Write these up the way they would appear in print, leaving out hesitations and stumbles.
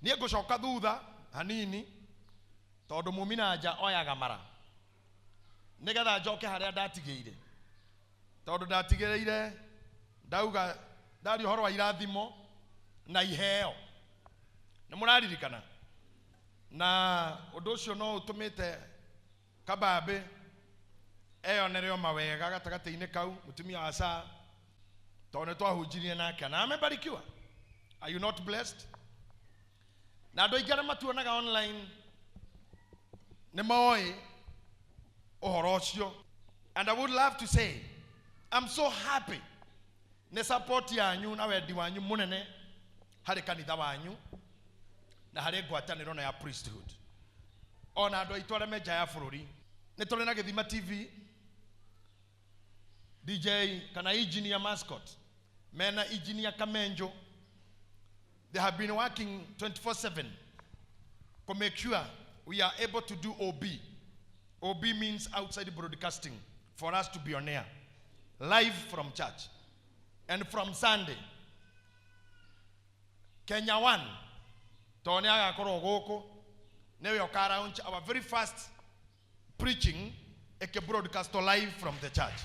Niĩ ngũcoka thutha hanini tondũ mumi na nja oyaga mara nĩgetha njoke harĩa ndatigĩire, tondũ ndatigĩrĩire ndauga ndaria ũhoro wa irathimo na iheo. Nĩ mũraririkana? Na ũndũ ũcio no ũtũmĩte Kabambe eyonere o mawega gatagatĩ-inĩ kau, mũtumia wa Saa, tondũ nĩ twahunjirie nake na amebarikiwa. Are you not blessed? Na andũ aingĩ arĩa matuonaga online nĩ moĩ ũhoro ũcio. And I would love to say I'm so happy nĩ support yanyu na wendi wanyu mũnene harĩ kanitha wanyu na harĩ ngwatanĩro na ya priesthood. Ona andũ aitũ arĩa me nja ya bũrũri, nĩ tũrĩ na Gĩthima TV, DJ kana engineer Mascot mena engineer Kamenjo. They have been working 24/7 to make sure we are able to do OB. OB means outside broadcasting, for us to be on air live from church. And from Sunday, Kenya One, tondũ nĩ agakorwo gũkũ, nĩwe ũka launch our very first preaching ĩkĩ broadcast live from the church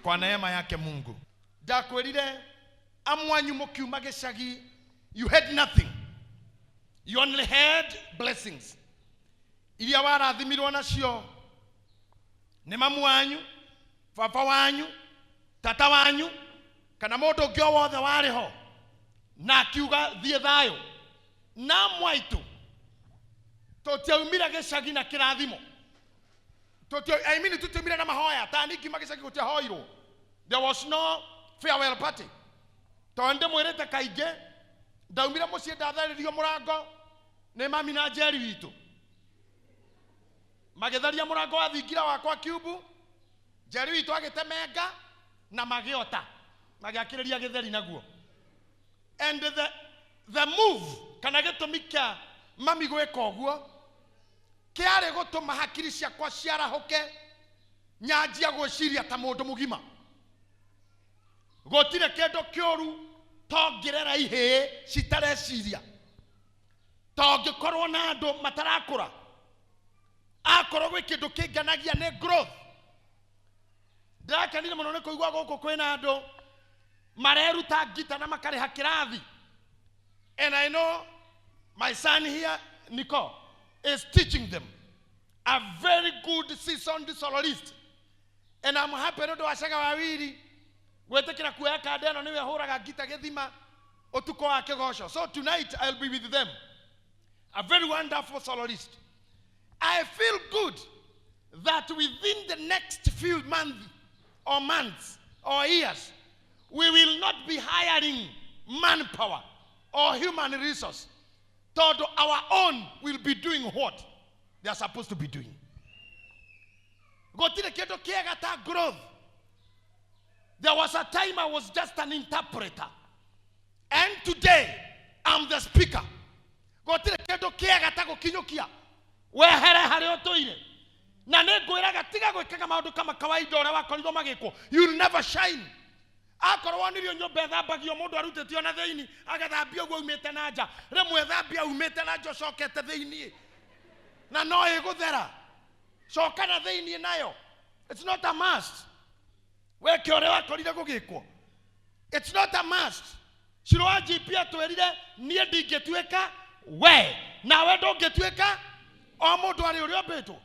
kwa neema yake Mungu. Ndakwĩrire amwanyu mũkiuma gĩcagi, you had nothing, you only had blessings iria warathimirwo nacio nĩ mamu wanyu, baba wanyu, tata wanyu, kana mũndũ ũngĩ o wothe warĩ ho na akiuga thiĩ thayũ. Na mwaitu tũtiaumire gĩcagi na kĩrathimo. I mean, tũtiaumire na mahoya. Ta niĩ ngiuma gĩcagi gũtiahoirwo. There was no farewell party. Tondũ ndĩmwĩrĩte kaingĩ, ndaumire mũciĩ ndatharĩrio mũrango nĩ mami na Njeri witũ. Magĩtharia mũrango wa thingira wakwa kiumbu, Njeri witũ agĩtemenga na magĩota, magĩakĩrĩria gĩtheri naguo. And the move kana gĩtũmi kĩa mami gwĩka ũguo kĩarĩ gũtũma hakiri ciakwa ciarahũke, nyanjia gwĩciria ta mũndũ mũgima. Gũtirĩ kĩndũ kĩũru tongĩrera ihĩĩ citareciria, tongĩkorwo na andũ matarakũra. Akorwo gwĩ kĩndũ kĩngenagia nĩ growth. Ndĩrakenire mũno nĩ kũigua gũkũ kwĩna andũ mareruta ngita na makarĩha kĩrathi. And I know my son here, Nico, is teaching them, a very good seasoned soloist. And I'm happy nĩ ũndũ wa Caga Wawiri gwĩtĩkĩra kuoya kanda ĩno, nĩwe hũraga ngita gĩthima ũtukũ wa kĩgoco. So tonight I'll be with them, a very wonderful soloist. I feel good that within the next few months or months or years, we will not be hiring manpower or human resource. Tondũ our own will be doing what they are supposed to be doing. Gũtirĩ kĩndũ kĩega ta growth. There was a time I was just an interpreter, and today I'm the speaker. Gũtirĩ kĩndũ kĩega ta gũkinyũkia wehere harĩa ũtũire. Na nĩ ngwĩraga tiga gwĩkaga maũndũ kama kawaida ũrĩa wakorirwo magĩkwo, you'll never shine. Akorwo wonirio nyũmba ĩthambagio mũndũ arutĩtio na thĩinĩ agathambia ũguo aumĩte na nja, rĩmwe thambia umĩte na nja ũcokete thĩinĩ na no ĩgũthera, coka na thĩinĩ nayo. It's not a must weke ũrĩa wakorire gũgĩkwo. It's not a must. Ciro wa GP atwĩrire niĩ ndingĩtuĩka we nawe ndũngĩtuĩka, o mũndũ arĩ ũrĩa ũmbĩtwo.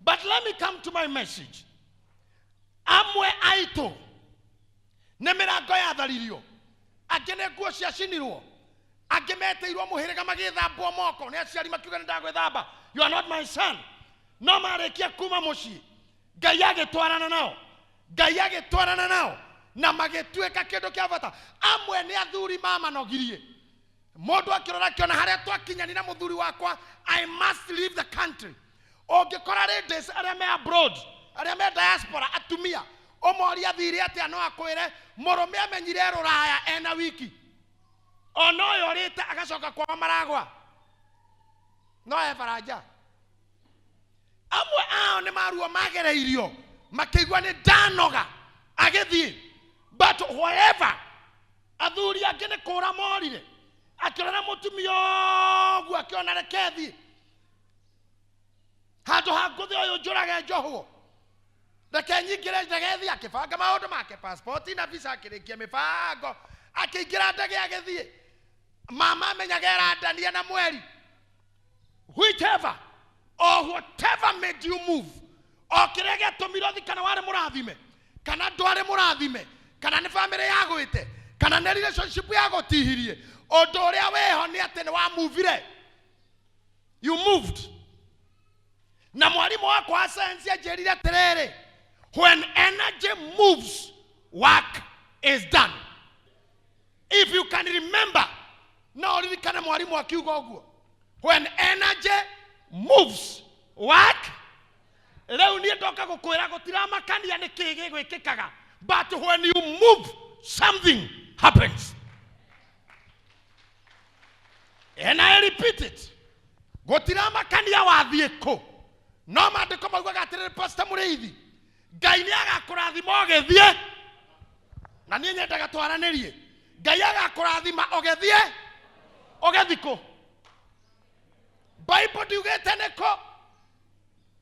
But let me come to my message. Amwe aitũ nĩ mĩrango yatharirio, angĩ nĩ nguo ciacinirwo, angĩ metĩirwo mũhĩrĩga magĩthambwo moko nĩ aciari makiuga nĩ ndagwĩthamba, you are not my son. No marĩkia kuma mũciĩ, Ngai agĩtwarana nao, Ngai agĩtwarana nao na magĩtuĩka kĩndũ kĩa bata. Amwe nĩ athuri mamanogirie, mũndũ akĩrora akĩona harĩa twakinyani na mũthuri wakwa, I must leave the country. Ũngĩkora ladies arĩa me abroad, arĩa me diaspora, atumia, ũmorie athire atĩa, no akwĩre mũrũme amenyire rũraya ena wiki ona ũyũ ũrĩte agacoka kwao maragwa no e baranja. Amwe ao nĩ maruo magereirio makĩigua nĩ ndanoga agĩthiĩ. But whatever Athuri angĩ nĩ kũra morire. Akĩrora mũtumia ũguo akĩona reke thiĩ. Handũ ha ngũthĩ ũyũ njũrage njohwo. Reke nyingĩre ndege thiĩ. Akĩbanga maũndũ make, passport na visa, akĩrĩkia mĩbango, akĩingĩra ndege agĩthiĩ. Mama amenyaga erandania na mweri. Whichever or whatever made you move, o kĩrĩa gĩatũmire ũthiĩ, kana warĩ mũrathime kana ndwarĩ mũrathime, kana nĩ bamĩrĩ yagwĩte kana nĩ relationship yagũtihirie, ũndũ ũrĩa wĩho nĩ atĩ nĩ wamuvire. You moved. Na mwarimũ wakwa wa science anjĩrire atĩrĩrĩ, when energy moves, work is done. If you can remember, no ũririkane mwarimũ akiuga ũguo, when energy moves, work. Rĩu niĩ ndoka gũkwĩra gũtiramakania nĩ kĩĩ gĩgwĩkĩkaga, but when you move, something happens. And I repeat it, gũtiramakania wathiĩ kũ, no maandĩko maugaga atĩrĩrĩ, Pastor Mũrĩithi, Ngai nĩ agakũrathima ũgĩthiĩ. Na niĩ nyendaga twaranĩrie. Ngai agakũrathima ũgĩthiĩ. Ũgĩthiĩ kũ? Bible ndiugĩte nĩ kũ,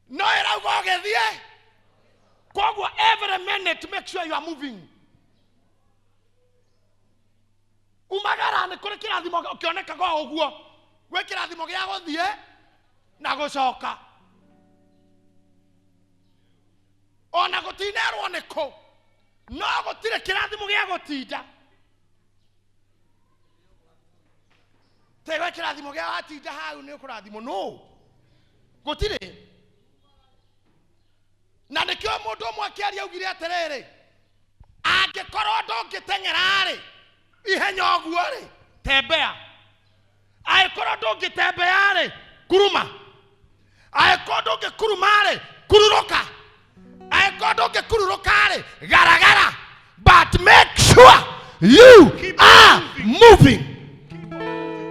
no ĩrauga ũgĩthiĩ. Koguo every minute make sure you are moving. Umagara nĩ kũrĩ kĩrathimo kĩonekaga o ũguo. Gwĩ kĩrathimo gĩa gũthiĩ na gũcoka, ona gũtinerwo nĩ kũ, no gũtirĩ kĩrathimo gĩa gũtinda. Tegwe kĩrathimo gĩa watinda hau nĩ ũkũrathimwo, no gũtirĩ. Na nĩkĩo mũndũ ũmwe akĩaria augire atĩrĩrĩ, angĩkorwo ndũngĩteng'era-rĩ ihenya ũguo-rĩ, tembea. Angĩkorwo ndũngĩtembea-rĩ, kuruma. Angĩkorwo ndũngĩkuruma-rĩ, kururũka. Angĩkorwo ndũngĩkururũka-rĩ, garagara. But make sure you Keep are moving. moving. Keep on moving.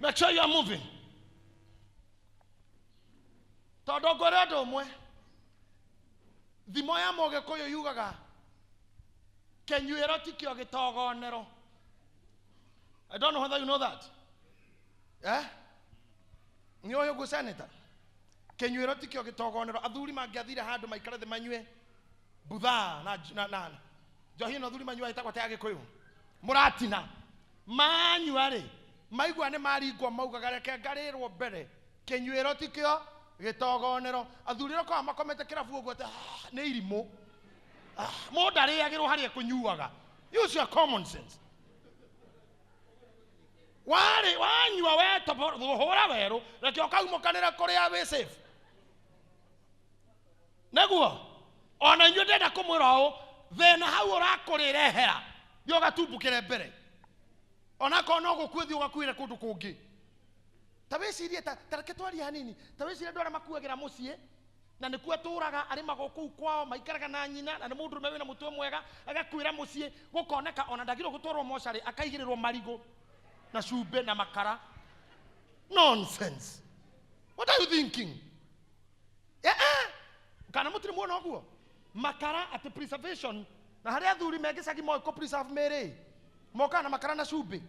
Make sure you are moving. Tondũ ngwĩre ũndũ ũmwe, thimo ya Mũgĩkũyũ yugaga kĩnyuĩro tikĩo gĩtogonero. I don't know whether you know that. Eh? Nĩ ũĩ ũguo, senator? Kĩnyuĩro tikĩo gĩtogonero. Athuri mangĩathire handũ maikare thĩ manyue buthaa na njohi ĩno athuri manyua ĩtagwo ta ya Gĩkũyũ mũratina, manyua rĩ, maigua nĩ maringwo, maugaga reke ngarĩrwo mbere, kĩnyuĩro tikĩo gĩtogonero. Athuri arĩa koragwo makomete kĩrabu ũguo atĩ, "Ah, nĩ irimũ." Ah, mũndũ arĩagĩrwo harĩa kũnyuaga. Use your common sense. Warĩ wanyua wetobhũra werũ, reke ũkaumũkanĩra kũrĩa wĩ safe. Nĩguo ona inyuĩ ndĩrenda kũmwĩra ũũ, thĩna hau ũrakũrĩrehera, thiĩ ũgatumbũkĩre mbere. Onakorwo no gũkue, thiĩ ũgakuĩre kũndũ kũngĩ. Ta wĩcirie, ta reke twarie hanini. Ta wĩcirie andũ arĩa makuagĩra mũciĩ na nĩkuo atũraga, arĩmagwo kũu kwao, maikaraga na nyina, na nĩ mũndũrũme wĩna mũtwe mwega, agakuĩra mũciĩ, gũkoneka ona ndagĩrĩirwo gũtwarwo mocarĩ, akaigĩrĩrwo marigũ na cumbĩ na makara. Nonsense. What are you thinking? Eh, eh. Kana mũtirĩ muona ũguo makara atĩ preservation, na harĩa athuri me gĩcagi moĩ kũ preserve mĩrĩ, mokaga na makara na cumbĩ,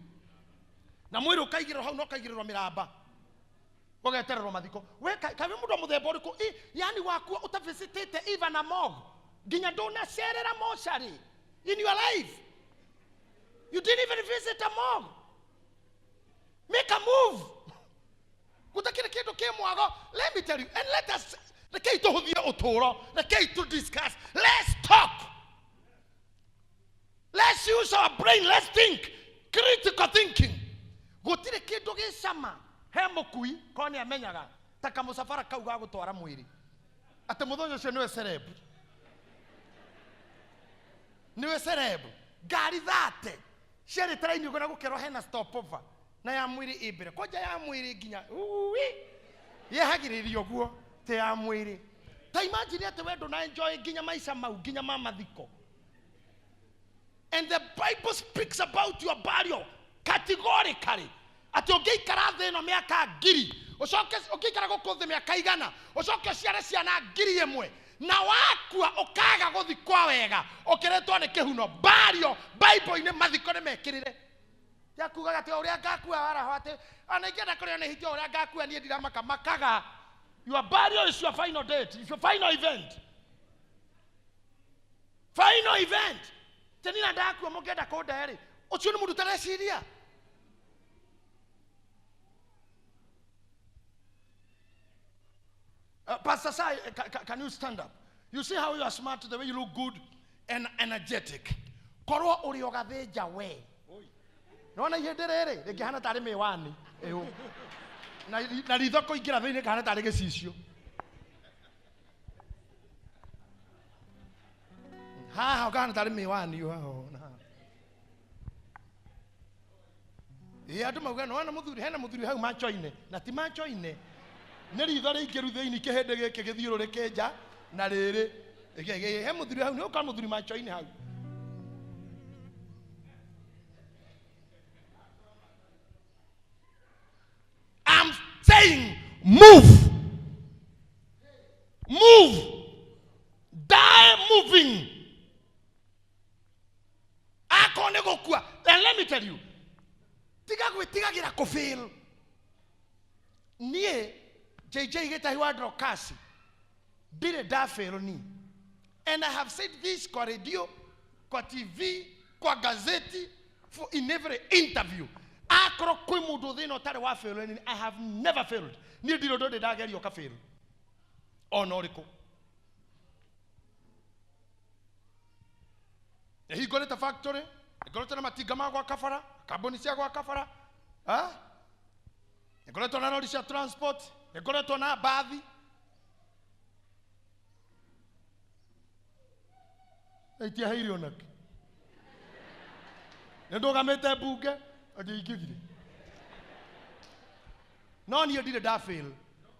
na mwĩrĩ ũkaigĩrĩrwo hau na ũkaigĩrĩrwo mĩramba, ũgetererwo mathiko. We kaĩ wĩ mũndũ wa mũthemba ũrĩkũ? Yani wakua ũtavisitĩte even a morgue, nginya ndũnacerera mocarĩ in your life? You didn't even visit a morgue. Make a move. Gutakĩrĩ kĩndũ kĩ mwago. Let me tell you, and let us, rekei tũhũthie ũtũũro, rekei to discuss, let's talk, let's use our brain, let's think critical thinking. Gũtirĩ kĩndũ gĩcama he mũkui korwo nĩ amenyaga ta kamũcabara kau ga gũtwara mwĩrĩ, atĩ mũthenya ũcio nĩwe celeb, nĩwe celeb. Ngari thate ciarĩte raini ũguo na gũkerwo hena stopover na ya mwĩrĩ ĩ mbere, kwanja ya mwĩrĩ nginya ui yehagĩrĩrio ũguo te ya mwĩrĩ. Ta imagine atĩ we ndũna enjoy nginya maica mau, nginya ma mathiko. And the Bible speaks about your burial categorically, atĩ ũngĩikara thĩ ĩno mĩaka 1,000, ũcoke ũngĩikara gũkũ thĩ mĩaka 100, ũcoke ũciare ciana 1,000. Na wakua ũkaga gũthikwa wega ũkĩretwo nĩ kĩhuno bario Bible-inĩ mathiko nĩ mekĩrĩre. Yakugaga atĩ ũrĩa ngakua waraho atĩ ona ingĩenda kũrĩo nĩ hiti ũrĩa ngakua niĩ ndiramaka makaga. Your burial is your final date, is your final event. Final event. Tenina ndakua mũngĩenda kũnde rĩ, ũcio nĩ mũndũ ũtareciria. Pastor Sai, can you stand up? You see how you are smart, the way you look good and energetic. Korwo ũrĩ ũgathĩnja we. Nona ihĩndĩ rĩrĩ rĩngĩhana tarĩ mĩwani ĩũ. Na ritho kũingĩra thĩinĩ kahana tarĩ gĩcicio. Haha ũkahana tarĩ mĩwani haha na haha. Ĩ andũ mauga nĩwona mũthuri hena mũthuri hau macho-inĩ na ti macho-inĩ. Nĩ ritho rĩingĩru thĩinĩ kĩhĩndĩ gĩkĩ gĩthiũrũrĩke nja na rĩrĩ. He mũthuri hau nĩ ũka mũthuri macho-inĩ hau. I'm saying move. Move. Die moving. Akorwo nĩ gũkua. And let me tell you. Tiga gwĩtigagĩra kũfail. Niĩ JJ Gĩtahi wa Dorcas ndirĩ ndafail niĩ. And I have said this kwa radio, kwa TV, kwa gazeti, for in every interview. Akorwo kwĩ mũndũ thĩna ũtarĩ wa fail nĩ I have never failed. Niĩ ndirĩ ũndũ ndĩ ndageria ũka fail. Ona ũrĩkũ. Nĩhingũrĩte factory, nĩngoretwo na matinga ma gwaka bara, kambuni cia gwaka bara, ha? Nĩngoretwo na lori cia transport, nĩngoretwo na mbathi. Na itiaheire onakĩ. Nĩndũgamĩte mbunge, na ndiaingĩrire. No niĩ ndirĩ ndafail.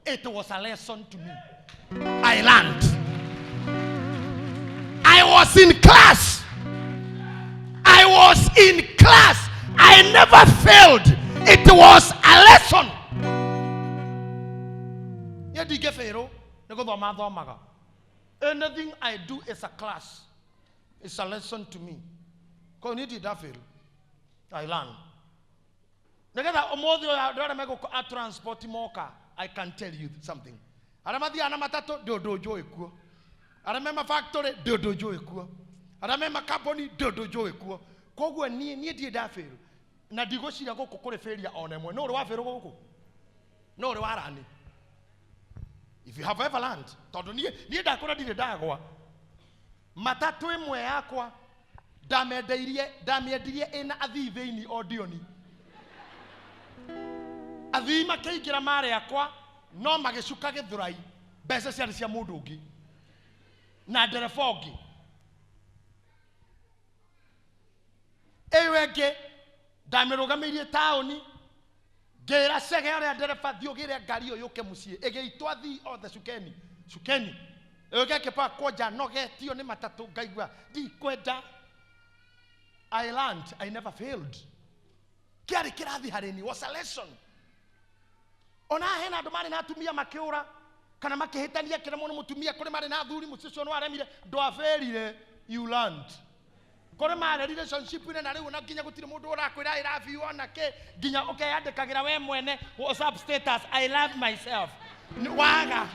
It was a lesson to me. I learned. I was in class. I was in class. I never failed. It was a lesson. Niĩ ndingĩbĩrwo nĩ gũthoma thomaga. Anything I do is a class. It's a lesson to me. Koguo niĩ ndirĩ ndafail. I learn. Nĩgetha ũmũthĩ ũyũ andũ arĩa megũkũ a transport moka, I can tell you something. Arĩa mathiaga na matatũ ndĩ ũndũ njũĩ kuo. Arĩa me mafactory ndĩ ũndũ njũĩ kuo. Arĩa me makambuni ndĩ ũndũ njũĩ kuo. Koguo niĩ ndirĩ ndafail. Na ndigwĩciria gũkũ kũrĩ failure ona ĩmwe. Nũ ũrĩ wafail gũkũ? Nũ ũrĩ warani? If you have ever learned, tondũ niĩ ndakũra ndirĩ ndagwa. Matatũ ĩmwe yakwa ndamĩendirie ĩna athii thĩinĩ o ndioni. Athii makĩingĩra marĩ akwa no magĩcuka gĩthũrai, mbeca ciarĩ cia mũndũ ũngĩ na ndereba ũngĩ. Ĩyo ĩngĩ ndamĩrũgamĩirie taũni, ngĩra cege ũrĩa ndereba thiĩ ũgĩre ngari ĩyo yũke mũciĩ, ĩgĩitwo athii othe cukeni cukeni. Ĩyo ĩkĩpakwo nja nogetio nĩ matatũ ngaigua ndikwenda. I learned, I never failed. Kĩarĩ kĩrathi harĩ niĩ, was a lesson. Ona hena andũ marĩ na atumia makĩũra kana makĩhĩtania kĩremwo nĩ mũtumia, kũrĩ marĩ na athuri mũciĩ ũcio nĩwaremire, ndwabĩrire, you learned. Kũrĩ marĩ relationship-inĩ na rĩu na nginya gũtirĩ mũndũ ũrakwĩra I love you ona kĩ, nginya ũkeyandĩkagĩra we mwene WhatsApp status I love myself. Nĩ waga,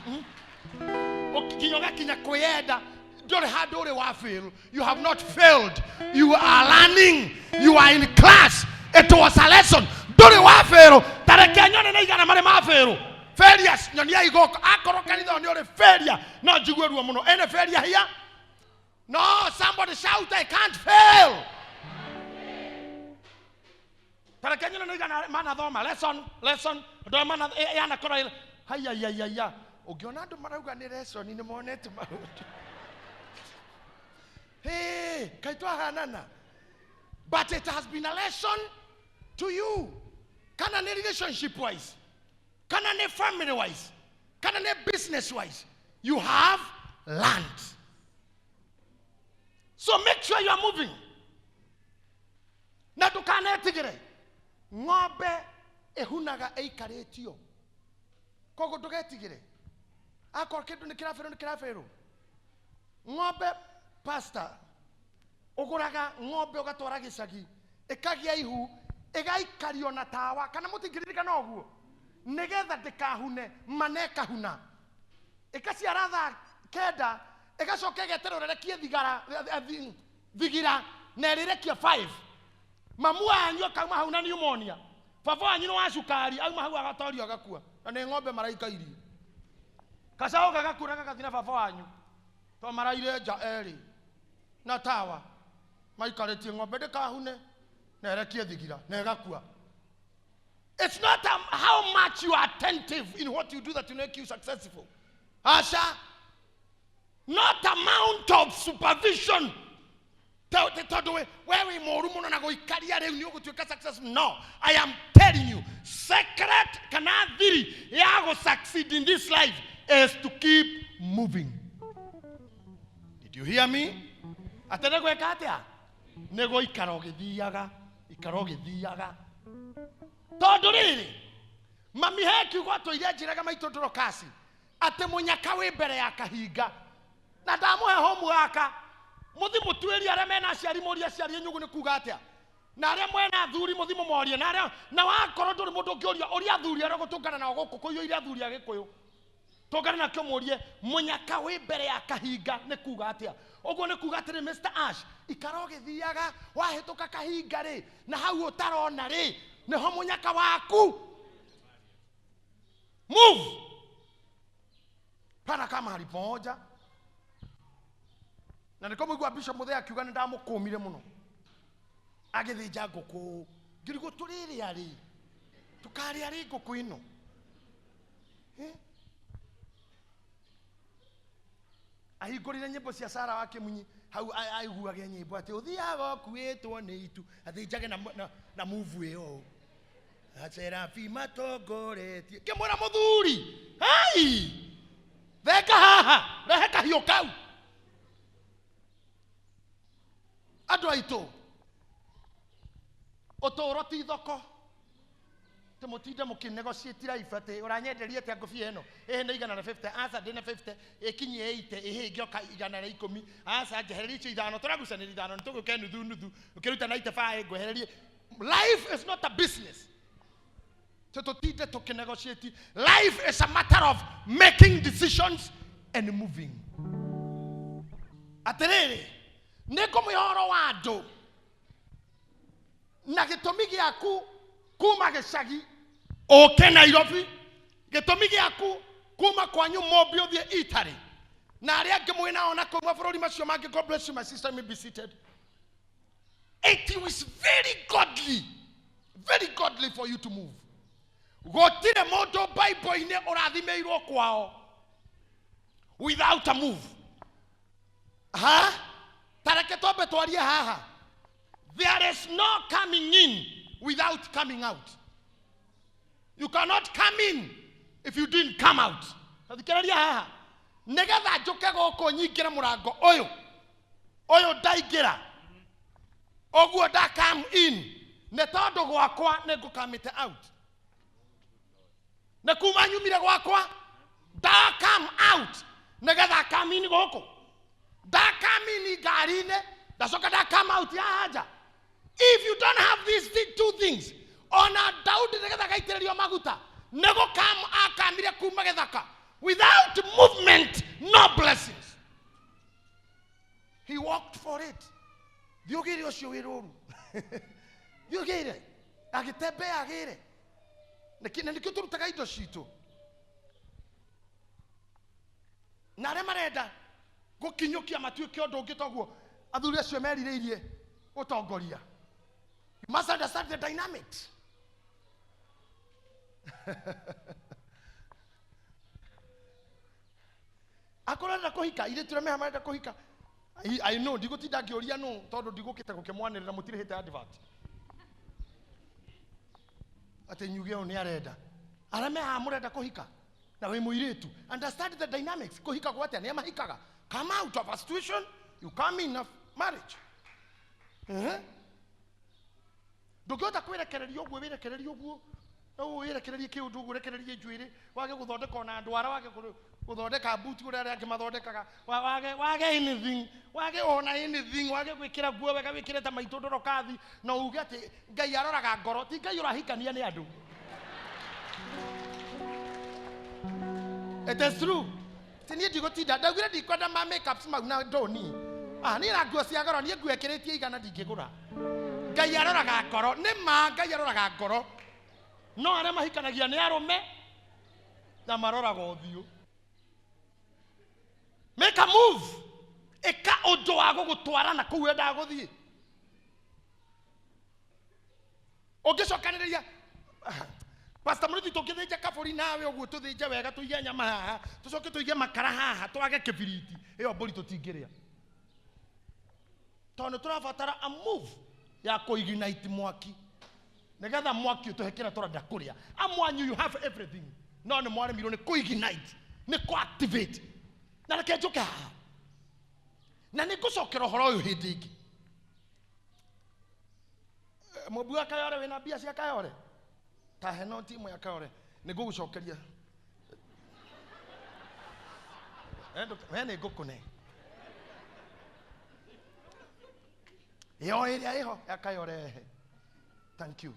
Nginya ũgakinya kwĩyenda, ndũrĩ handũ ũrĩ wa fail. You have not failed. You are learning. You are in class. It was a lesson. Ndũrĩ wa fail. Ta reke nyone nĩ igana marĩ ma fail. Failures, nyonia igoko. Akorwo kanitha ũyũ nĩ ũrĩ failure, no njigue ruo mũno. Any failure here? No, somebody shout, I can't fail. Ta reke nyone nĩ igana manathoma. Lesson, lesson. Andũ aya mana, yanakorwo ĩrĩ, haiya, haiya, haiya. Ũngĩona andũ marauga nĩ lesson, nĩ monete maũndũ. Hey, kaĩ twahanana. But it has been a lesson to you. Kana nĩ relationship wise, kana nĩ family wise, kana nĩ business wise, you have learned. So make sure you are moving. Na ndũkanetigĩre. Ng'ombe ĩhunaga ĩikarĩtio. Koguo ndũgetigĩre. Akorwo kĩndũ nĩ kĩraberwo, nĩ kĩraberwo. Ng'ombe pastor ũgũraga ng'ombe ũgatwara gĩcagi ĩkagĩa ihu ĩgaikario na tawa kana mũtingĩririkana ũguo nĩgetha ndĩkahune manekahuna ĩkaciara thaa 9 ĩgacoka ĩgeterera ĩrekie thigara thigira na ĩrĩrekia 5 mamu wanyu akauma hau na pneumonia baba wanyu nĩ wa cukari auma hau agatorio agakua na nĩ ng'ombe maraikairie kacaũ gagakura gagathi na baba wanyu to maraire nja erĩ na tawa maikarĩtie ng'ombe ndĩkahune na ĩrekie thigira na ĩgakua. It's not how much you are attentive in what you do that will make you successful. Asha, not amount of supervision. Where we more na goikaria rĩu nĩ ũgũtuĩka successful. No, I am telling you, secret kana thiri ya go succeed in this life is to keep moving. Did you hear me? Atĩ nĩ gwĩka atĩa? Nĩ gũikara ũgĩthiaga, ikara ũgĩthiaga. Tondũ rĩrĩ, mami he kiugo atũire njĩraga maitũ ndorokasi atĩ mũnyaka wĩ mbere ya kahinga na ndamũhe homework mũthi mũtuĩrie arĩa mena aciari mũrie aciari nyugu nĩ kuga atĩa na arĩa mwena athuri mũthi mũmorie na arĩa na wakorwo ndũrĩ mũndũ ũngĩũria ũria athuri arĩa ũgũtũngana nao gũkũ kũiyũire athuri a Gĩkũyũ tũngane nakĩo mũrie mũnyaka wĩ mbere ya kahinga nĩ kuga atĩa ũguo nĩ kuga atĩrĩ Mr. Ash ikara ũgĩthiaga wahĩtũka kahinga rĩ na hau ũtarona rĩ nĩho mũnyaka waku. Move pana kama mahali moja na nĩko mũigua Bishop Muthee akiuga nĩ ndamũkũmire mũno agĩthĩnja ngũkũ ngĩrigwo tũrĩrĩa rĩ tũkarĩa rĩ ngũkũ ĩno. Ahingũrire nyĩmbo cia Sara wa Kĩmunyi hau aiguage nyĩmbo atĩ ũthiaga ũkuĩtwo nĩ itu athĩnjage na move ĩyo Aserafi matongoretie ngĩmwĩra mũthuri hai thenga haha rehe kahiũ kau. Andũ aitũ ũtũũro ti thoko tĩ mũtinde mũkĩnegotiate life atĩ ũranyenderia atĩa ngũbia ĩno ĩhĩ nĩ 150 aca ndĩna 50 ĩkinyie 80 ĩhĩ ĩngĩoka 110 aca njehererie icio ithano tũragucanĩria ithano nĩ tũgũke nuthu nuthu ũkĩruta 95 ngwehererie. Life is not a business. Tũtinde tũkĩnegotiate. Life is a matter of making decisions and moving. Atĩrĩrĩ nĩ ngũmũhe ũhoro wa andũ na gĩtũmi gĩaku kuma gĩcagi ũke Nairobi gĩtũmi gĩaku kuma kwanyu Mobi ũthiĩ Italy na arĩa angĩ mwĩ nao na kũu mabũrũri macio mangĩ. God bless you my sister, may be seated. It was very godly for you to move. Gũtirĩ mũndũ Bible-inĩ ũrathimĩirwo kwao without a move. Ha? Tareke twambe twarie haha. There is no coming in without coming out. You cannot come in if you didn't come out. Thikĩrĩria haha. Nĩgetha njũke gũkũ nyingĩre mũrango ũyũ ũyũ ndaingĩra ũguo nda come in nĩ tondũ gwakwa nĩ ngũkamĩte out nĩ kuma nyumire gwakwa nda come out nĩgetha come in gũkũ nda come in ngari-inĩ ndacoka nda come out ya haja. If you don't have these two things ona Daudi nĩgetha gaitĩrĩrio maguta nĩ gũkam akamire kuma gĩthaka. Without movement no blessings. He walked for it. Thiĩ ũgĩre ũcio wĩ rũru thiĩ ũgĩre agĩtembea agĩre na nĩkĩo tũrutaga indo citũ na arĩa marenda gũkinyũkia matuĩke ũndũ ũngĩ toguo athuri acio merirĩirie gũtongoria. You must understand the dynamics. Akorwo arenda kũhika airĩtu arĩa meha marenda kũhika I know ndigũtinda ngĩũria nũ tondũ ndigũkĩte gũkĩmwanĩrĩra mũtirĩhĩte advert atĩ nyuge ũyũ nĩ arenda arĩa mehaha mũrenda kũhika na wĩ mũirĩtu understand the dynamics. Kũhika gwa atĩa nĩ mahikaga come out of a situation you come in a marriage. Ndũngĩhota kwĩrekereria ũguo wĩrekererie ũguo no wĩrekererie kĩũndũ ũguo ũrekererie njuĩrĩ wage gũthondeka ona ndwara wage Gũthondeka buti ũrĩa arĩa angĩ mathondekaga. Wage wage anything, wage ona anything, wage gwĩkĩra nguo wega wĩkĩre ta maitũ ndorokathi na uge atĩ Ngai aroraga ngoro, ti Ngai ũrahikania nĩ andũ. It is true. Ti niĩ ndigũtinda ndaugire ndikwenda ma makeups mau na ndoni. Ah, niĩ na nguo cia goro niĩ nguo ĩkĩrĩtie igana ndingĩgũra. Ngai aroraga ngoro, nĩ ma Ngai aroraga ngoro. No arĩa mahikanagia nĩ arũme na maroraga ũthiũ. Make a move. Ĩka ũndũ wa gũgũtwara na kũu wendaga gũthiĩ. Ũngĩcokanĩrĩria Pastor Mũrĩthi tũngĩthĩnja kabũri nawe ũguo tũthĩnje wega tũige nyama haha tũcoke tũige makara haha twage kĩbiriti ĩyo mbũri tũtingĩrĩa tondũ nĩ tũrabatara a move ya kũignite mwaki nĩgetha mwaki ũtũhe kĩrĩa tũrenda kũrĩa. Amwanyu you have everything no nĩ mwaremirwo nĩ kũignite nĩ kũ-activate. Na reke njũke haha na nĩ ngũcokera ũhoro ũyũ hĩndĩ ĩngĩ. Mũmbi wa Kayore wĩna mbia cia Kayore ta he noti ĩmwe ya Kayore nĩ ngũgũcokeria. We nĩ ngũkũne ĩyo ĩrĩa ĩho ya Kayore he. Thank you.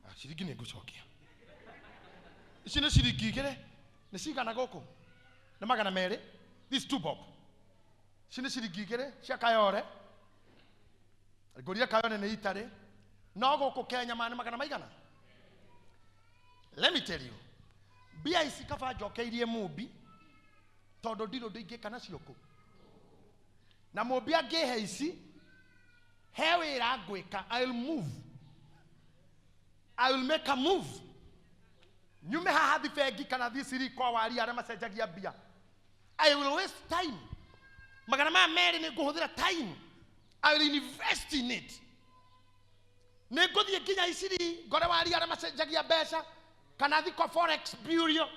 Ah, ciringi nĩ ngũcokia. Ici nĩ ciringi igĩrĩ nĩ cigana gũkũ nĩ magana merĩ. This two bob. Ici nĩ ciringi igĩrĩ cia Kayore. Ngũrire Kayore nĩ itarĩ no gũkũ Kenya ma nĩ magana maigana. Let me tell you, mbia ici kaba njokeirie mũmbi tondũ ndirĩ ũndũ ingĩka nacio kũ. Na mũmbi angĩhe ici he wĩra ngwĩka. I will move. I will make a move. Nyume haha thi bengi kana thi ciri kwa wari arĩa macenjagia mbia. I will waste time. Magana maya merĩ nĩ ngũhũthĩra time. I will invest in it. Nĩ ngũthiĩ nginya iciri ngore wari arĩa macenjagia mbeca kana thi kwa forex bureau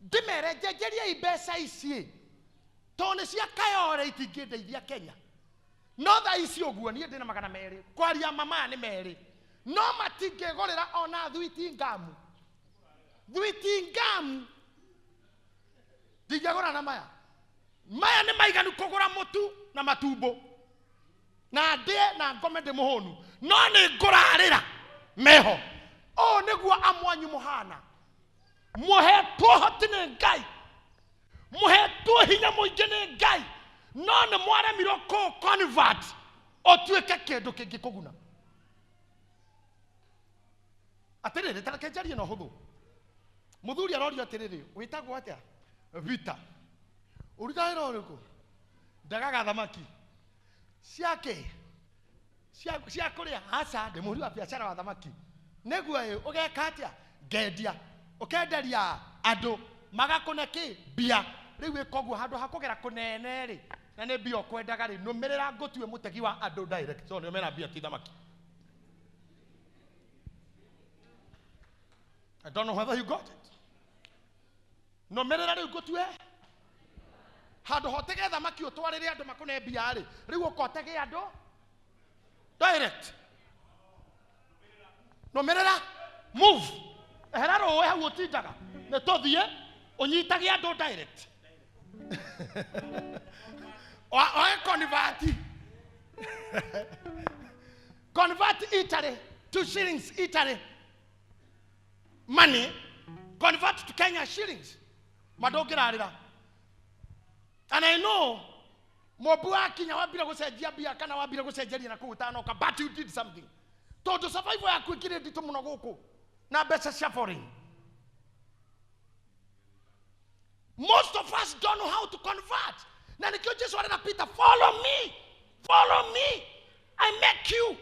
ndĩmere njenjeriei mbeca ici tondũ nĩ cia Kayore itingĩndeithia Kenya. No thaa ici ũguo niĩ ndĩna magana merĩ kwaria mama nĩ merĩ no matingĩgũrĩra ona thwiti ngamu. Thwiti ngamu ndingĩgũra na maya. Maya nĩ maiganu kũgũra mũtu na matumbo na ndĩe na ngome ndĩ mũhũnu no nĩ ngũrarĩra meho. Ũũ nĩguo amwanyu mũhana. Mũhetwo ũhoti nĩ Ngai, mũhetwo hinya mũingĩ nĩ Ngai, no nĩ mwaremirwo kũ convert ũtuĩke kĩndũ kĩngĩkũguna. Atĩrĩrĩ, ta reke njarie na ũhũthũ. Mũthuri arorio atĩrĩrĩ, wĩtagwo atĩa? Vita. Ũrutaga wĩra ũrĩkũ? Ndagaga thamaki. Ciake cia kũrĩa? Aca, ndĩ mũhũri wa biacara wa thamaki. Nĩguo ĩ, ũgeka atĩa? Ngendia. Ũkenderia andũ magakũne kĩ? Mbia. Rĩu wĩka ũguo handũ ha kũgera kũnene rĩ, na nĩ mbia ũkwendaga rĩ, nũmĩrĩra ngũtue mũtegi wa andũ direct. So nĩo mena mbia ti thamaki. I don't know whether you got it. Nũmĩrĩra rĩu ngũtue handũ hotege thamaki ũtwarĩre andũ makũne mbia rĩ, rĩu ũkotege andũ direct. Nũmĩrĩra, move. Ehera rũĩ hau ũtindaga. Nĩ tũthiĩ ũnyitage andũ direct. Oe convert. Convert Italy, 2 shillings Italy money, convert to Kenya shillings. Madũngĩrarĩra. And I know mũmbi wakinya wambire gũcenjia mbia kana wambire gũcenjeria na kũu ũtanoka, but you did something. Tondũ survival yaku ĩkĩrĩ nditũ mũno gũkũ na mbeca cia foreign. Most of us don't know how to convert. Na nĩkĩo Jesu arera Peter, follow me, follow me. I make you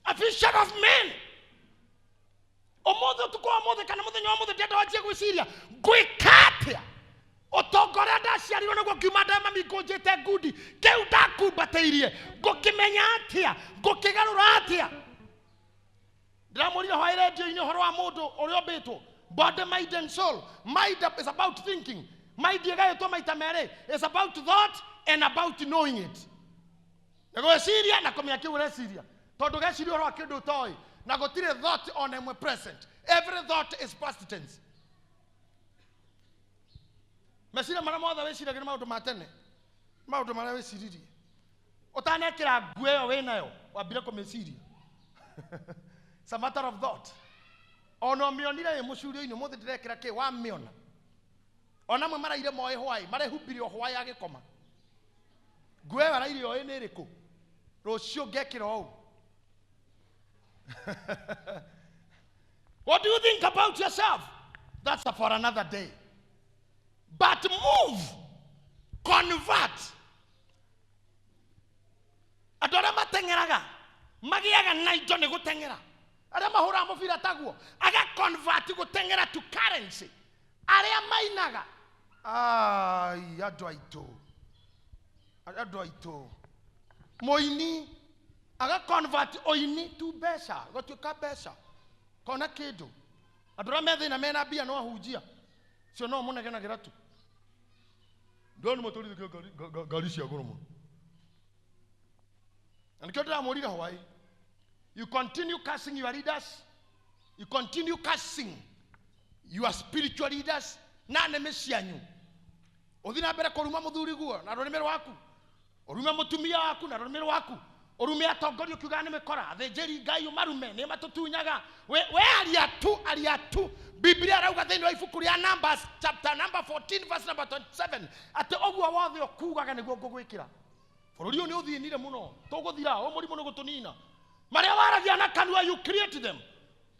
a fisher of men. Ũmũthĩ ũtukũ wa ũmũthĩ kana mũthenya wa ũmũthĩ ndĩrenda wanjie gwĩciria ngwĩka atĩa ũtonga ũrĩa ndaciarirwo naguo ngiuma nda ya mami ngũnjĩte ngundi kĩu ndakumbatĩirie ngũkĩmenya atĩa ngũkĩgarũra atĩa. Ndĩramwĩrire hwaĩ redio-inĩ ũhoro wa mũndũ ũrĩa ũmbĩtwo body, mind and soul. Mind is about thinking. Mind ĩgaĩtwo maita merĩ, is about thought and about knowing it. Nĩ gwĩciria na kũmenya kĩu ũreciria, tondũ geciria ũhoro wa kĩndũ ũtoĩ na gũtirĩ thought ona ĩmwe present. Every thought is past tense. Meciria marĩa mothe wĩciragia nĩ maũndũ ma tene, maũndũ marĩa wĩciririe. Ũtanekĩra nguo ĩyo wĩnayo, wambire kũmĩciria. It's a matter of thought. Ona ũmĩonire ĩ mũcurio-inĩ, ũmũthĩ ndĩrekĩra kĩ, wamĩona. Ona amwe maraire moĩ hwaĩ, marehumbire o hwaĩ agĩkoma. Nguo ĩyo araire oĩ nĩ ĩrĩkũ? Rũciũ ngekĩra ũũ. What do you think about yourself? That's for another day. But move, convert. Andũ arĩa mateng'eraga magĩaga na indo nĩ gũteng'era. Arĩa mahũraga mũbira taguo aga convert gũteng'era to currency. Arĩa mainaga, ai, andũ aitũ, andũ aitũ, mũini aga convert ũini to mbeca, gũtuĩka mbeca, kona kĩndũ. Andũ arĩa me thĩna mena mbia no ahunjia cio no mũnegenagĩra tu. Ndona matwarithagia ngari cia goro mũno. Na nĩkĩo ndĩramwĩrire hwaĩ, you continue cursing your leaders, you continue cursing your spiritual leaders na nĩmĩ cianyu. Ũthiĩ na mbere kũruma mũthuri guo na rũrĩmĩ rwaku, ũrume mũtumia waku na rũrĩmĩ rwaku, ũrume atongoria ũkiuga nĩ mĩkora, athĩnjĩri Ngai ũmarume, nĩ matũtunyaga. We aria tu, aria tu. Biblia ĩrauga thĩinĩ wa ibuku rĩa Numbers chapter number 14 verse number 27 atĩ ũguo wothe ũkugaga nĩguo ngũgwĩkĩra. Bũrũri ũyũ nĩ ũthĩnire mũno, tũgũthira, ũyũ mũrimũ nĩ gũtũnina. Marĩa waragia na kanua, you create them.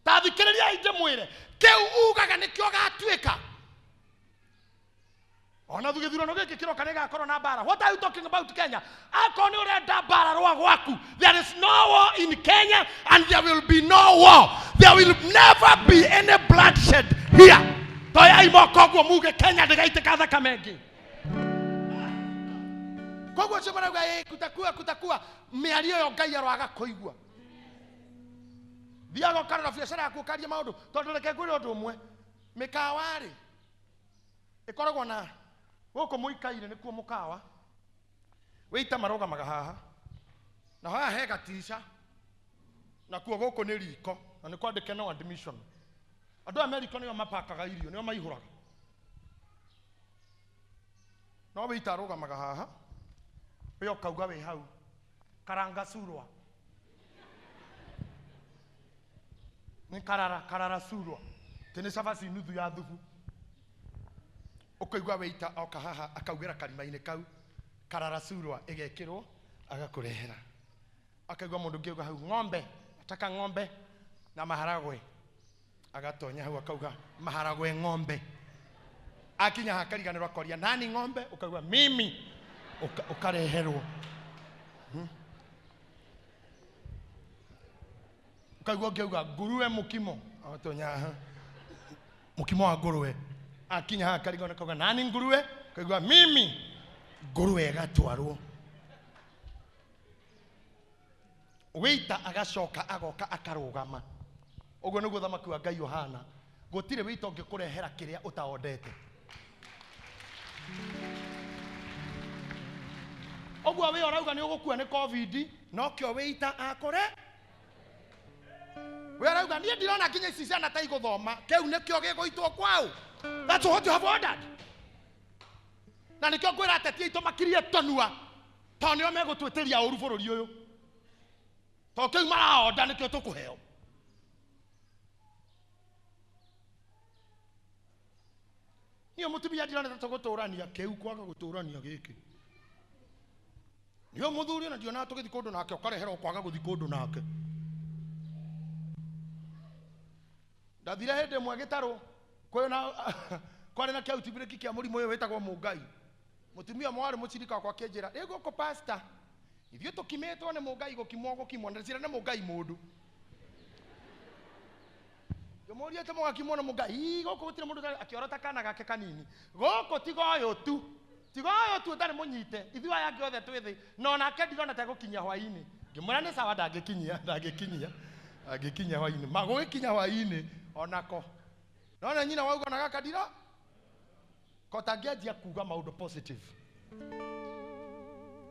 Ta thikĩrĩriai ndĩmwĩre, kĩu ugaga nĩkĩo gatuĩka. Ona gĩthurano gĩkĩ kĩroka nĩgĩgakorwo na mbara. What are you talking about, Kenya? Akorwo nĩ ũrenda mbara rũa gwaku, there is no war in Kenya and there will be no war. There will never be any bloodshed here. Toyai moko ũguo muge Kenya ndĩgaitĩka thakame ĩngĩ. Koguo acio marauga ĩ kutakua kutakua, mĩario ĩyo Ngai aroaga kũigua. Thiaga ũkarora biacara yaku ũkaria maũndũ, tondũ reke ngwĩre ũndũ ũmwe, mĩkawa rĩ ĩkoragwo na gũkũ mũikaire nĩkuo mũkawa wĩita marũgamaga haha na haha he gatirica nakuo gũkũ nĩ riko na nĩ kwandĩke no admission. Andũ aya me riko nĩo mapakaga irio, nĩo maihũraga. No wĩita arũgamaga haha, we ũkauga wĩ hau karanga surwa nĩ karara karara surwa tĩ nĩ cabaci nuthu ya thubu. Ũkaigua wĩita oka haha akaugĩra karima-inĩ kau karara surwa ĩgekĩrwo agakũrehera. Akaigua mũndũ ũngĩ auga hau ng'ombe, nataka ng'ombe na maharagwe, agatonya hau akauga maharagwe ng'ombe. Akinya haha akariganĩrwo akoria nani ng'ombe, ũkaigua mimi, ũkareherwo. Ũkaigua ũngĩ auga nguruwe mũkimo, agatonya haha mũkimo wa nguruwe. Akinya haha akariganĩrwo akauga nani nguruwe, ũkaigua mimi, nguruwe ĩgatwarwo. Wĩita agacoka agoka akarũgama. Ũguo nĩguo thamaki wa Ngai ũhana. Gũtirĩ wĩita ũngĩkũrehera kĩrĩa ũtaondete. Ũguo wĩ ũrauga nĩ ũgũkua nĩ COVID, nokĩo wĩita akũre. Wĩ ũrauga niĩ ndirona nginya ici ciana ta igũthoma, kĩu nĩkĩo gĩgũitwo kwao. That's what you have ordered. Na nĩkĩo ngwĩra ateti aitũ makirie tũnua, tondũ nĩo megũtwĩtĩria ũru bũrũri ũyũ. Tondũ kĩu maraonda nĩkĩo tũkũheo. Niĩ mũtumia ndirona ta tũgũtũrania kĩu kwaga gũtũrania gĩkĩ. Niĩ mũthuri ona ndionaga tũgĩthiĩ kũndũ nake, ũkareherwo kwaga gũthiĩ kũndũ nake. Ndathire hĩndĩ ĩmwe gĩtarũ, kwarĩ na kĩautibirĩki kĩa mũrimũ ũyũ wĩtagwo mũngai. Mũtumia ũmwe warĩ mũcirika wakwa akĩnjĩra, rĩu gũkũ pastor, ithuĩ tũkimĩtwo nĩ mũngai gũkimwo gũkimwo, na ndĩcira nĩ mũngai mũndũ. Ngĩmũũria atĩ mũgakimwo nĩ mũngai, ii gũkũ gũtirĩ mũndũ ũtarĩ, akĩorota kana gake kanini. Gũkũ tiga ũyũ tu, tiga ũyũ tu ũtarĩ mũnyite, ithuĩ aya angĩ othe twĩ thĩ, na onake ndirona ta egũkinyia hwaĩ-inĩ. Ngĩmwĩra nĩ sawa, ndangĩkinyia, ndangĩkinyia, ndangĩkinyia hwaĩ-inĩ. Ma gũgĩkinya hwaĩ-inĩ onako. Nona nyina wauga ona gaka ndira ko tangĩanjia kuga maũndũ positive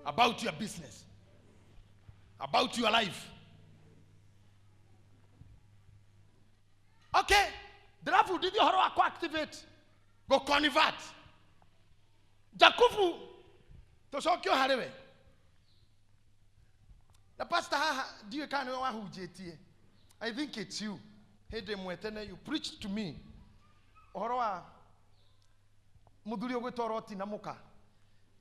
about your business, about your life. Okay, ndĩrabundithia ũhoro wa ku-activate, gũ-convert. Jakubu tũcokio harĩ we na pastor haha ndiũĩ kana nĩwe wahunjĩtie. I think it's you. Hĩndĩ ĩmwe tene you preached to me ũhoro wa mũthuri ũgwĩtwo Loti na mũka,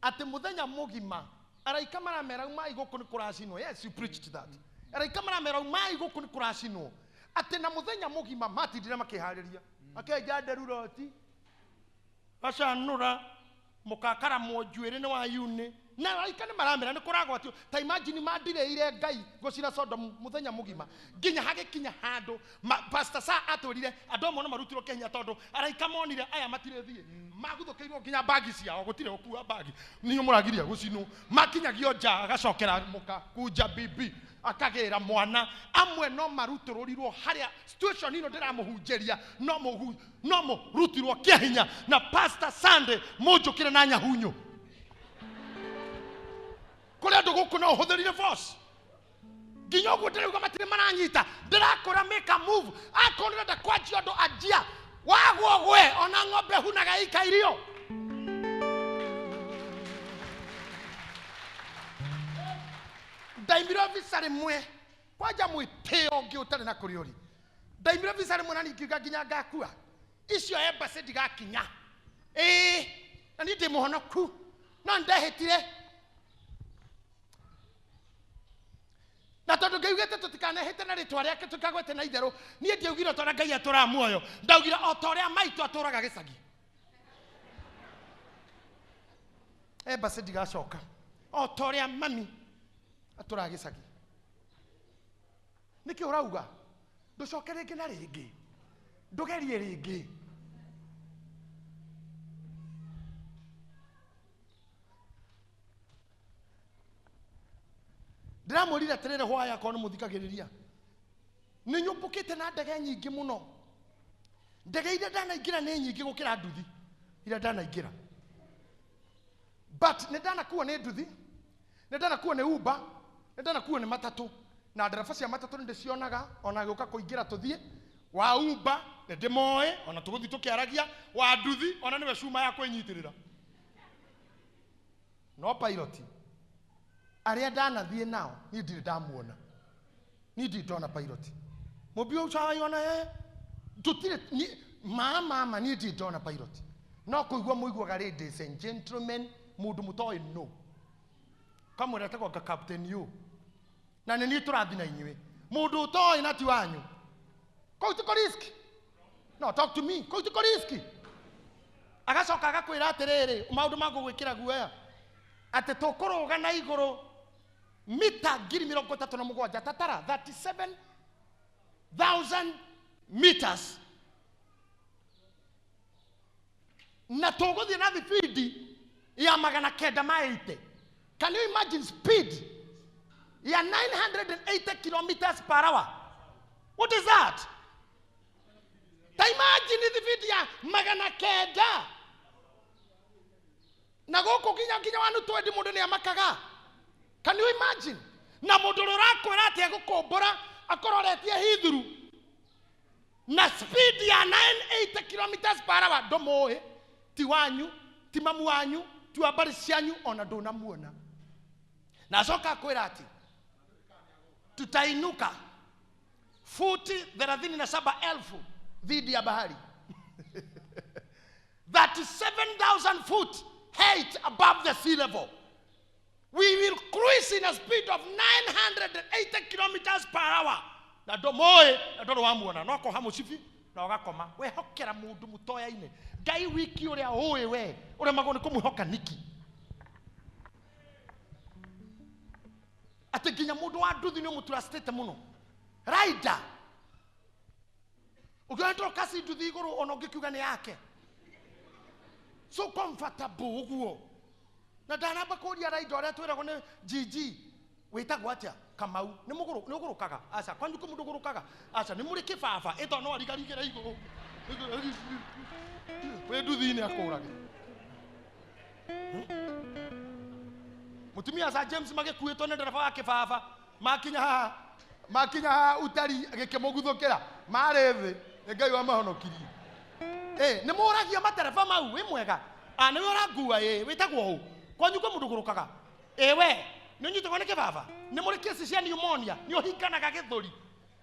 atĩ mũthenya mũgima araika maramera umai gũkũ nĩ kũracinwo. Yes, you preached that. Araika maramera umai gũkũ nĩ kũracinwo, atĩ na mũthenya mũgima matindire makĩharĩria, akenja nderu Loti, acanũra mũkakaramwo njuĩrĩ nĩ wa yunĩ, na araika nĩ maramera nĩ kũragwatio. Ta imagine mandirĩire Ngai gũcina Sodomu mũthenya mũgima nginya hagĩkinya handũ pastor sa atwĩrire andũ amwe no marutirwo kĩhinya tondũ araika monire aya matirĩthiĩ, maguthũkĩirwo nginya bagi ciao, gũtirĩ gũkua bagi, niĩ mũragiria gũcinwo, makinyagio nja agacokera mũka kunja bibi akagĩra mwana. Amwe no marutũrũrirwo harĩa situation ĩno ndĩramũhunjĩria, no mũrutirwo kĩahinya. Na pastor Sunday mũnjũkĩre na nyahunyu kũrĩ andũ gũkũ no ũhũthĩrire force nginya ũguo ndĩrauga matirĩ maranyita, ndĩrakũra make a move. Akorwo ndĩrenda kwanjia ũndũ anjia wagwo gwe, ona ng'ombe hunaga ikairio. Ndaimire visa rĩmwe kwanja mwĩtĩo ũngĩ ũtarĩ na kũrĩa ũrĩ. Ndaimire visa rĩmwe na ningiuga nginya ngakua icio embassy ndigakinya, ĩĩ na niĩ ndĩ mũhonoku no nĩndehĩtire, na tondũ Ngai augĩte tũtikanehĩte na rĩtwa rĩake tũkagwete na itherũ, niĩ ndiaugire o ta ũrĩa Ngai atũraga muoyo, ndaugire o ta ũrĩa maitũ atũraga gĩcagi. Embassy ndigacoka, o ta ũrĩa mami atũraga gĩcagi. Nĩkĩ ũrauga ndũcoke rĩngĩ na rĩngĩ, ndũgerie rĩngĩ? Ndĩramwĩrire atĩrĩrĩ, hwaĩ akorwo nĩ mũthikagĩrĩria, nĩ nyũmbũkĩte na ndege nyingĩ mũno. Ndege iria ndanaingĩra nĩ nyingĩ gũkĩra nduthi iria ndanaingĩra, but nĩ ndanakuo nĩ nduthi, nĩ ndanakuo nĩ Uber, nĩ ndanakuo nĩ matatũ, na ndereba cia matatũ nĩ ndĩcionaga ona gĩũka kũingĩra tũthiĩ wa Uber nĩ ndĩmoĩ, ona tũgũthiĩ tũkĩaragia wa nduthi, ona nĩwe cuma ya kwĩnyitĩrĩra. No pilot arĩa ndanathiĩ nao niĩ ndirĩ ndamuona, niĩ ndirĩ ndona pilot mũmbi ũcayona tũtirĩ mama, niĩ ndirĩ ndona pilot, no kũigua mũiguaga ladies and gentlemen, mũndũ mũtoĩ no kamwĩra etagwo nga captain you, na nĩ niĩ tũrathiĩ na inyuĩ, mũndũ ũtoĩ na ti wanyu, kũu ti kũ risk. No talk to me, kũu ti kũ risk. Agacoka agakwĩra atĩrĩrĩ, maũndũ ma gũgwĩkĩra guoya, atĩ tũkũrũga na igũrũ mita 37,000, tatara 37,000 meters, na tũgũthiĩ na thibindi ya 980. Can you imagine speed ya 980 kilometers per hour? What is that? Ta imagine thibindi ya 900 na gũkũ nginya wanu twendi mũndũ nĩ amakaga. Can you imagine? Na mũndũ ũrĩa ũrakwĩra atĩ egũkũmbũra akũroretie hithuru na speed ya 980 kilometers per hour, ndũmũĩ, ti wanyu, ti mamu wanyu, ti wa mbarĩ cianyu, ona ndũnamuona. Na acoka akwĩra atĩ tutainuka futi 37,000 dhidi ya bahari, 37,000 foot height above the sea level. We will cruise in a speed of 980 kilometers per hour. Na ndũmũĩ na ndũrĩ wamuona, no koha mũcibi na ũgakoma. Wehokera mũndũ mũtoyaine Ngai wiki ũrĩa ũĩ we ũremagwo nĩ kũmwĩhoka nĩkĩ? Atĩ nginya mũndũ wa nduthi nĩ ũmũtrustĩte mũno, rider ũngĩona ndorokasi nduthi igũrũ, ona ũngĩkiuga nĩ yake, so comfortable ũguo, na ndanamba kũria rider ũrĩa twĩragwo nĩ GG wĩtagwo atĩa, Kamau, nĩ mũgũrũ nĩ ũgũrũkaga? Aca, kwanyu kũ mũndũ ũgũrũkaga? Aca, nĩ mũrĩ kĩbaba ĩto no arigarigĩra igũrũ wĩ nduthi-inĩ akũrage. Mũtumia sa James magĩkuĩtwo nĩ ndereba wa kĩbaba, makinya haha, makinya haha utari gĩkĩmũguthũkĩra, marĩ thĩ, nĩ Ngai wamahonokirie. Nĩ mũragia matereba mau wĩ mwega. A nĩwe ũrangua ĩ wĩtagwo ũ kwanyu kwĩ mũndũ ũgũrũkaga ĩ we nĩ ũnyitagwo nĩ kĩbaba nĩ mũrĩ kesi cia pneumonia nĩ ũhinganaga gĩthũri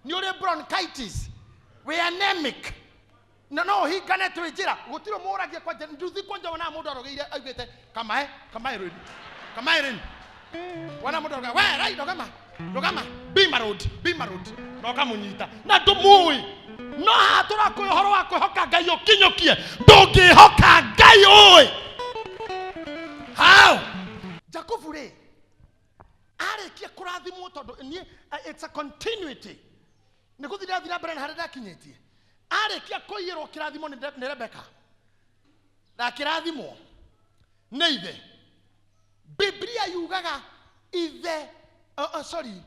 nĩ ũrĩ bronchitis wĩ anemic na no ũhingane twĩ njĩra gũtirĩ mũragia kwanja nduthi kwanja wonaga mũndũ arũgĩire augĩte kamae kamae rĩni kamae rĩni wona mũndũ arũga we rai rũgama rũgama bima road bima road na ũkamũnyita na ndũmũĩ no haha tũrakũĩ ũhoro wa kwĩhoka ngai ũkinyũkie ndũngĩhoka ngai ũĩ how jakubu rĩ arĩkia kũrathimwo tondũ niĩ it's a continuity nĩ gũthiĩ ndathiĩ na mbere na harĩa ndakinyĩtie arĩkia kũiyĩrwo kĩrathimo nĩ nĩ rebeka na kĩrathimwo nĩ ithe biblia yugaga ithe sorry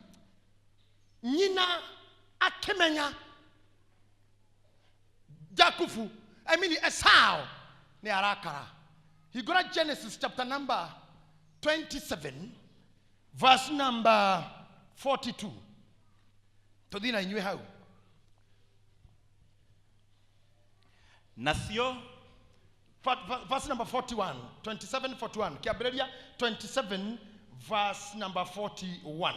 nyina akĩmenya jakubu I mean esau nĩ arakara hingũra genesis chapter number 27 verse number 42 tũthiĩ na inyuĩ hau Nacio Verse number 41 27 41 kĩambĩrĩria 27 verse number 41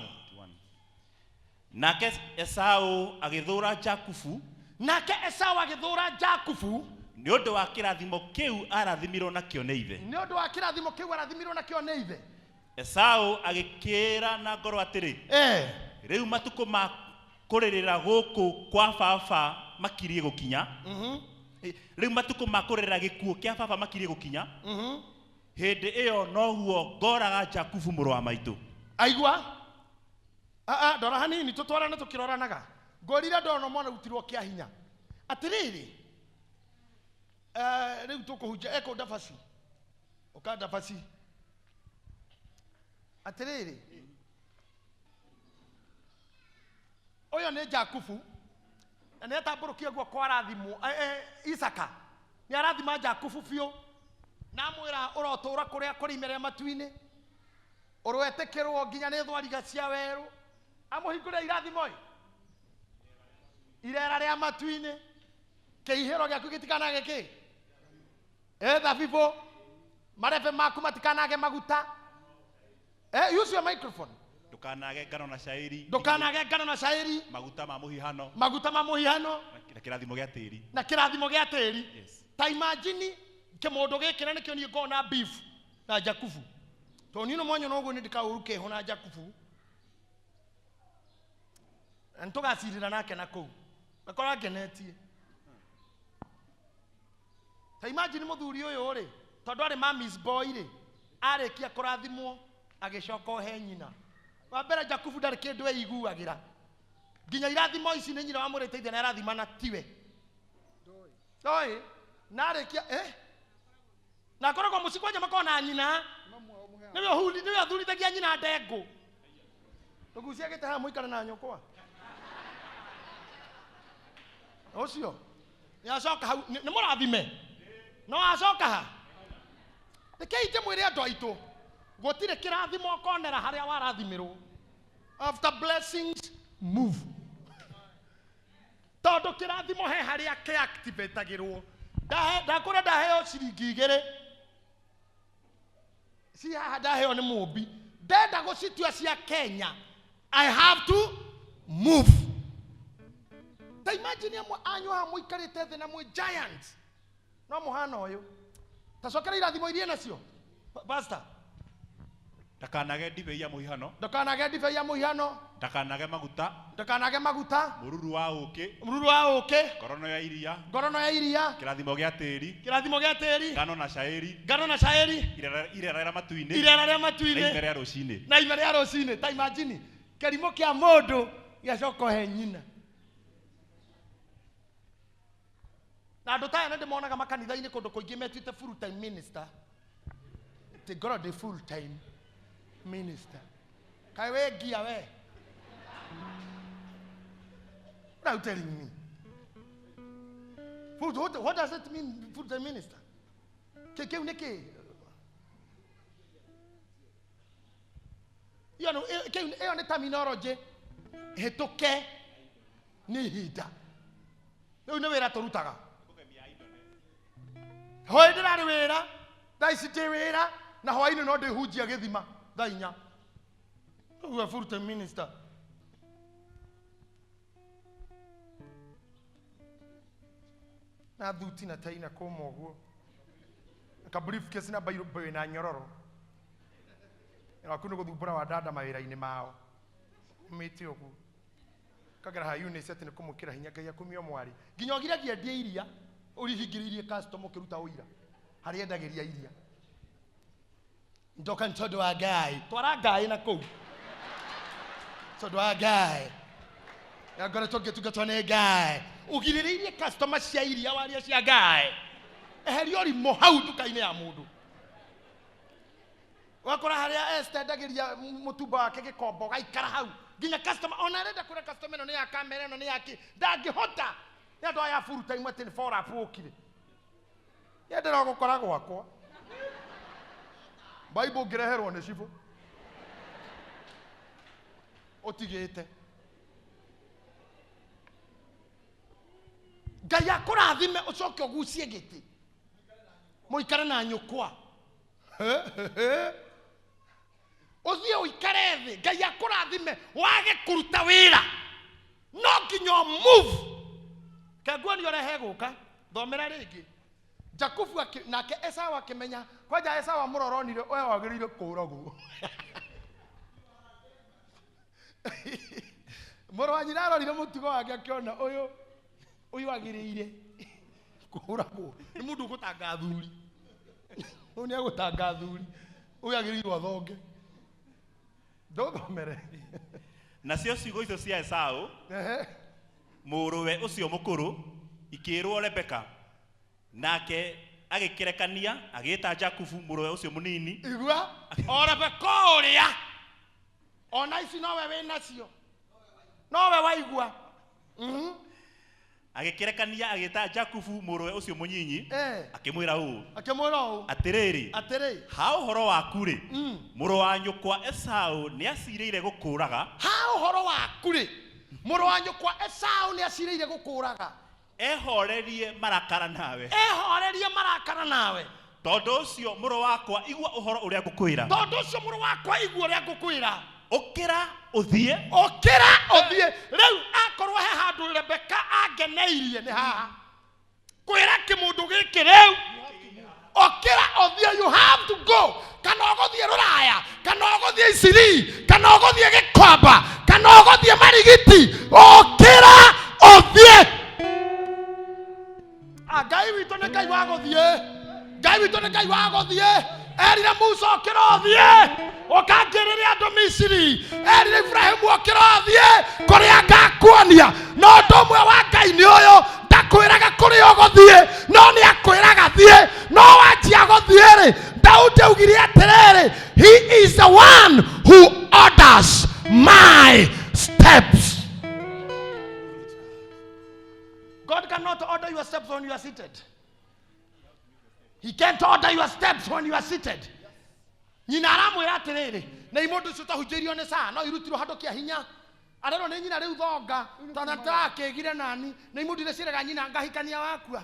nake Esau agĩthũũra Jakubu nake esau agĩthũũra jakubu nĩ ũndũ wa kĩrathimo kĩu arathimirwo nakĩo nĩ ithe. Nĩ ũndũ wa kĩrathimo kĩu arathimirwo nakĩo nĩ ithe. Esau agĩkĩĩra na ngoro atĩrĩ, rĩu matukũ ma kũrĩrĩra gũkũ kwa baba makiriĩ gũkinya. Rĩu matukũ ma kũrĩrĩra gĩkuũ kĩa baba makiriĩ gũkinya. Hĩndĩ ĩyo noguo ngoraga Jakubu mũrũ wa maitũ. Aigua ndora hanini tũtwarane tũkĩroranaga ngorire ndona mwana rutirwo kĩa hinya atĩrĩrĩ rĩu tũkũhunjia ekũ ndabaci ũka ndabaci atĩrĩrĩ ũyũ nĩ jakubu na nĩ atambũrũkia guoko arathimwo isaka nĩ arathima jakubu biũ na amwĩra ũrotũũra kũrĩa kũrĩ ime rĩa matu-inĩ ũroetĩkĩrwo nginya nĩ thwariga cia werũ amũhingũre irathimo ĩ irera rĩa matu-inĩ kĩihĩro gĩaku gĩtikanage kĩ ĩ thabibũ marebe maku matikanage maguta use your microphone Ndũkanage ngano na cairi. Ndũkanage ngano na cairi Maguta ma mũhihano. Maguta ma mũhihano. Na kĩrathimo gĩa tĩri. Na kĩrathimo gĩa tĩri. Yes. Ta imagine kĩmũndũ gĩkĩ na nĩkĩo niĩ ngona beef na Jakubu tondũ niĩ no mwanya no ũguo nĩ ndĩkaũru kĩho na Jakubu na nĩtũgacirĩra nake na kũu gakora ngenetie ta imagine mũthuri ũyũ rĩ tondũ arĩ mamis boy rĩ arĩkia kũrathimwo agĩcoka ohe nyina wa mbere Jakubu ndarĩ kĩndũ eiguagĩra nginya irathimo ici nĩ nyina wamũrĩte ithe na arathimana tiwe ndoĩ na arĩkia na akoragwo mũciĩ kwanja makoragwo na nyina nĩwe athurithagia nyina ndengũ ndũgucie gĩtĩ haha mũikare na nyũkwa ũcio nĩ acoka hau nĩ mũrathime no acoka ha rekei ndĩmwĩre andũ aitũ gũtirĩ kĩrathimo ũkonera harĩa warathimĩrwo after blessings move tondũ kĩrathimo he harĩa kĩactivatagĩrwo ndakũra ndaheo ciringi igĩrĩ ci haha ndaheo nĩ mũmbi ndenda gũcitua cia Kenya I have to move ta imagine amwe anyu haha mũikarĩte thĩ na mwĩ giant no mũhana ũyũ ta cokera irathimo iria nacio pastor Ndakanage ndibei ya mũhihano. Ndakanage ndibei ya mũhihano. Ndakanage maguta. Ndakanage maguta. Mũruru wa ũkĩ. Mũruru wa ũkĩ. Ngorono ya iria. Ngorono ya iria. Kĩrathimo gĩa tĩri. Kĩrathimo gĩa tĩri. Ngano na cairi. Ngano na cairi. Irera rĩa matu-inĩ. Irera rĩa matu-inĩ. Na ime rĩa rũcinĩ. Na ime rĩa rũcinĩ. Ta imagine kĩrimũ kĩa mũndũ gĩacoka he nyina. Na andũ ta aya nĩndĩmonaga makanitha-inĩ kũndũ kũingĩ metuĩte full time minister. Ti ngorwo ndĩ full time minister. Kaĩ wĩ ngia we? What are you telling me? What does it mean, full time minister? Kĩu nĩ kĩ? Ĩyo nĩ terminology hĩtũke nĩ ihinda. Rĩu nĩ wĩra tũrutaga. Hoi ndĩrarĩ wĩra Thaa ici ndĩ wĩra na hwaĩ-inĩ no ndĩhunjia gĩthima thaa inya. Ũguo full time minister. Na thuti na tai na kũma ũguo. Ka briefcase na bairo na nyororo. Waku nĩ gũthumbũra wa dada mawĩra-inĩ mao. Umĩte ũguo. Kagera ha Eunice atĩ nĩ kũmũkĩra hinya Ngai akumio mwarĩ. Nginya ũgiragia endia iria ũrihingĩrĩirie customer ũkĩruta ũira. Harĩa endagĩria iria. Ndoka nĩ tondũ wa Ngai. Twara Ngai na kũu. Tondũ wa Ngai. Na ngoretwo ngĩtungatwo nĩ Ngai. Ũgirĩrĩirie customer cia iria waria cia Ngai. Eheria ũrimũ hau nduka-inĩ ya mũndũ. Wakora harĩa Esther endagĩria mũtumba wake gĩkombo gaikara hau nginya customer ona arenda kũrĩa customer ĩno nĩ ya kamera ĩno nĩ ya kĩ ndangĩhota nĩ andũ aya full time atĩ nĩ follow up ũkire yendera gũkora gwakwa Bible ngĩreherwo nĩ cibũ ũtigĩte Ngai akũrathime ũcoke ũgucie gĩtĩ mũikare na nyũkwa ũthiĩ ũikare thĩ Ngai akũrathime wage kũruta wĩra no nginya ũ move kenguo nĩ ũrehe gũka thomera rĩngĩ Jakubu nake Esau akĩmenya kwanja Esau amũroronire ũyũ wagĩrĩire kũũragwo mũrũ wa nyina arorire mũtugo wake akĩona ũyũ ũyũ agĩrĩire kũũragwo nĩ mũndũ ũgũtanga athuri ũyũ nĩ agũtanga athuri ũyũ agĩrĩirwo athonge ndũthomere Nacio ciugo icio cia Esau mũrũwe ũcio mũkũrũ ikĩĩrwo Rebeka, nake agĩkĩrekania agĩĩta Jakubu mũrũwe ũcio mũnini. Igua o Rebeka ũrĩa ona ici nowe wĩ nacio nowe waigua. Agĩkĩrekania agĩĩta Jakubu mũrũwe ũcio mũnyinyi akĩmwĩra ũũ akĩmwĩra ũũ atĩrĩrĩ atĩrĩ ha ũhoro waku rĩ mũrũ wa nyũkwa Esau nĩacirĩire gũkũũraga ha ũhoro waku rĩ mũrũ wa nyũkwa Esau nĩacirĩire gũkũũraga ehorerie marakara nawe ehorerie marakara nawe tondũ ũcio mũrũ wakwa igua ũhoro ũrĩa ngũkwĩra tondũ ũcio mũrũ wakwa igua ũrĩa ngũkwĩra ũkĩra ũthiĩ ũkĩra ũthiĩ rĩu akorwo he handũ Rebeka angeneirie nĩ haha kwĩra kĩmũndũ gĩkĩ rĩu ũkĩra ũthiĩ you have to go kana ũgũthiĩ rũraya kana ũgũthiĩ Isiri kana ũgũthiĩ Gĩkomba kana ũgũthiĩ Marigiti ũkĩra ũthiĩ. Ngai witũ nĩ Ngai wa gũthiĩ Ngai witũ nĩ Ngai wa gũthiĩ erire Musa ũkĩra ũthiĩ ũkangĩrĩre andũ Misiri erire Ibrahimu ũkĩra ũthiĩ kũrĩa ngakuonia no ũndũ ũmwe wa Ngai nĩ ũyũ ndakwĩraga kũrĩa ũgũthiĩ no nĩ akwĩraga thiĩ no wanjia gũthiĩ rĩ Daudi augire atĩrĩrĩ he is the one who orders my steps. God cannot order your steps when you are seated. He can't order your steps when you are seated. Nyina aramwĩra atĩrĩrĩ na imũndũ icio utahunjĩirio nĩ saa no irutirwo handũ kĩa hinya arerwo nĩ nyina rĩu thonga tondũ nĩndĩrakĩgire nani na imũndũ iria ciĩraga nyina ngahikania wakua.